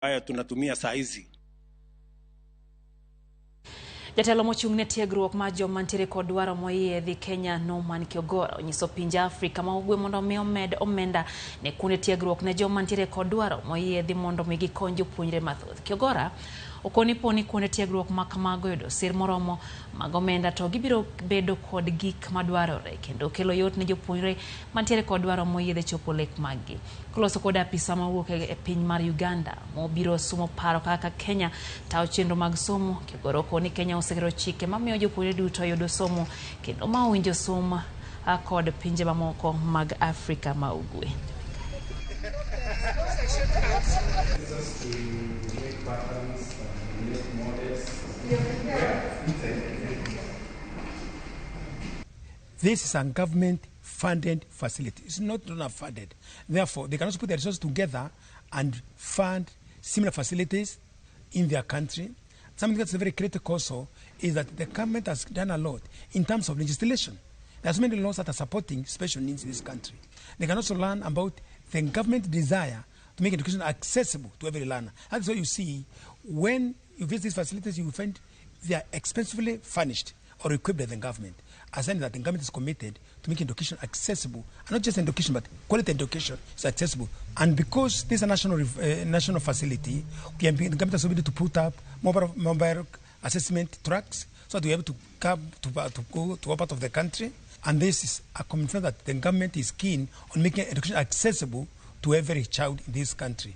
Ambayo tunatumia saa hizi. Jatelo mochung' ne tiegruok mar joma ntiere kod dwaro moyiedhi Kenya Norman Kiogora onyiso pinje Afrika ma ugwe mondo mi omed omenda ne kuonde tiegruok ne joma ntiere kod dwaro moyiedhi mondo mi gikony jopuonjre mathoth. Kiogora okoni poni kuonde tiegruok ma kamago yudo sir moromo mag omenda to gibiro bedo kod gik madwarore kendo kelo yot ne jopuonjre mantiere kod dwaro moyiedhi chopo lek mag-gi. Koloso kod apisa mawuok e piny mar Uganda mobiro sumo paro kaka Kenya tayo chenro mag somo, Kiogora okoni Kenya oseketo chike mamiyo jopuonjre duto yudo somo kendo ma owinjo sum kod pinje mamoko mag Afrika ma ugwe. This is a government-funded facility. It's not donor-funded. Therefore, they can also put their resources together and fund similar facilities in their country. Something that's very critical also is that the government has done a lot in terms of legislation. There are so many laws that are supporting special needs in this country. They can also learn about the government desire to make education accessible to every learner. That's why you see when you visit these facilities, you find they are expensively furnished or equipped by the government. A sign that the government is committed to making education accessible, and not just education, but quality education is accessible. And because this is a national facility, the government has able to put up mobile assessment trucks so that we are able to come to go to all part of the country. And this is a commitment that the government is keen on making education accessible to every child in this country.